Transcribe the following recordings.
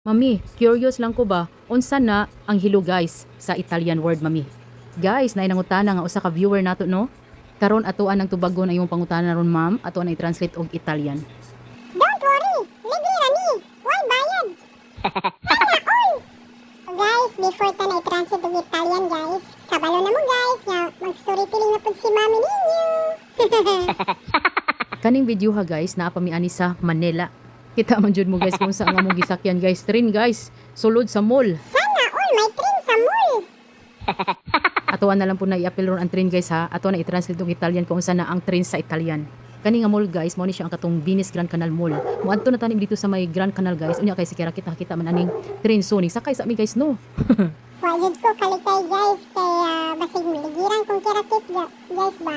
Mami, curious lang ko ba, unsa na ang "hello guys" sa Italian word, Mami? Guys, naay nangutana nga usa ka viewer nato, no? Karon atoa nang tubagon ang imong pangutana ron, ma'am, ato na i-translate og Italian. Don't worry, libre ra ni. Way bayad. Sana all. So guys, before ta na i-translate og Italian, guys, kabalo na mo, guys, nga mag-storytelling na pud si Mami ninyo. Kaning video ha, guys, naa pa mi ani sa Manila. Kita man jud mo, guys, kung saan nga among gisakyan, guys, train, guys, sulod sa mall. Sana all may train sa mall. Atoa na lang po na i-apil ron ang train, guys, ha. Ato na i-translate og Italian kung unsa na ang train sa Italian. Kani nga mall, guys, mao ni siya ang katong Venice Grand Canal Mall. Moadto na tanim dito sa may Grand Canal, guys. Unya kay si kita kita man aning train, so ni sakay sa mi, guys, no. Wa jud ko kalikay, guys, kay basig ligiran kong kirakit guys ba.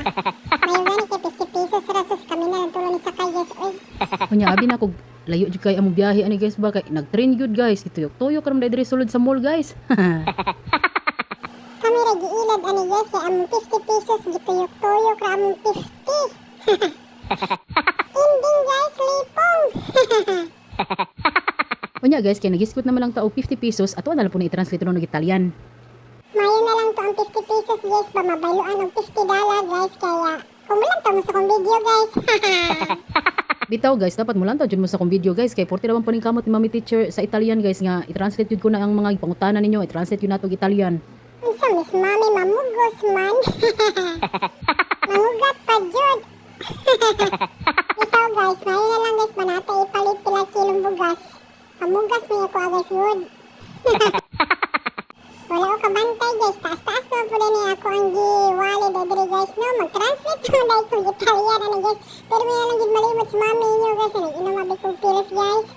Mayo gani kay 50 pesos ra, sus, kami na lang tulo ni sakay, guys, oy. Unya abi na kog layo jud kay among biyahe ani, guys, ba, kay nag-train gyud, guys. Ituyok-tuyok karon diri sulod sa mall, guys. Kami ra giilad ani, guys, kay among 50 pesos gituyok-tuyok ra among 50. Ending, guys, lipong. Unya, guys, kay nagisgot naman lang ta og 50 pesos, ato na lang po na i-translate ron og Italian. Mayo na lang to ang 50 pesos, guys ba, mabayloan og $50, guys, kaya kung mulantaw mo sa akong video, guys. Bitaw, guys, dapat mo lantaw jud mo sa akong video, guys, kay porti ra man kamot ni Mami Teacher sa Italian, guys, nga i-translate jud ko na ang mga pangutana ninyo, i-translate jud nato og Italian. Unsa, Miss Mami, mamugos man? Mangugat pa jud. Bitaw, guys, mayo na lang, guys, manata ipalit pila kilong bugas. Pamugas mo ako, guys, good. Wala ko kabantay, guys, taas-taas naman po ni ako ang giwali diri, guys, no. Mag-translate mo dahil kung Italian ano, guys. Pero may lang gid malimot si Mami ninyo, guys. Ano, inom abi kong pills, guys.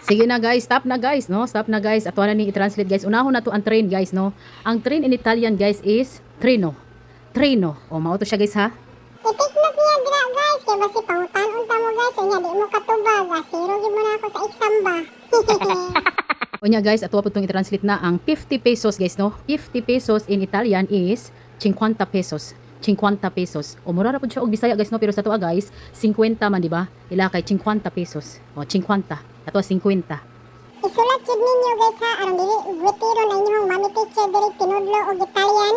Sige na, guys, stop na, guys, no? Stop na, guys. Ato na ni i-translate, guys. Unahon na to ang train, guys, no? Ang train in Italian, guys, is treno. Treno. O mao to siya, guys, ha. I-take note niya dira, guys, kay basi pangutan-on ta mo, guys, unya di mo katubag, ah, zero gyud mo na ako sa exam ba. Unya, guys, ato po itong i-translate na ang 50 pesos, guys, no? 50 pesos in Italian is 50 pesos. 50 pesos. O mura ra pud siya og Bisaya, guys, no, pero sa ato, guys, 50 man, di ba? Ila kay 50 pesos. O 50. Ato 50. Isulat jud ninyo, guys, ha, aron dili gwitiro na inyong Mami Teacher diri tinudlo og Italian.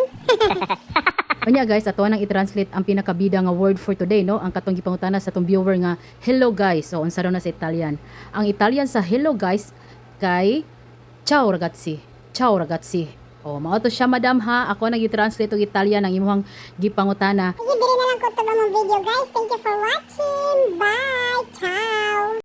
Unya, guys, ato nang i-translate ang pinakabida nga word for today, no? Ang katong gipangutana sa atong viewer nga "hello guys". So unsa raw na sa Italian? Ang Italian sa "hello guys" kay "Ciao ragazzi". Ciao ragazzi. O mao to siya, madam, ha. Ako nang i-translate og Italian ang imong gipangutana. Sige, diri na lang ko to among video, guys. Thank you for watching. Bye. Ciao.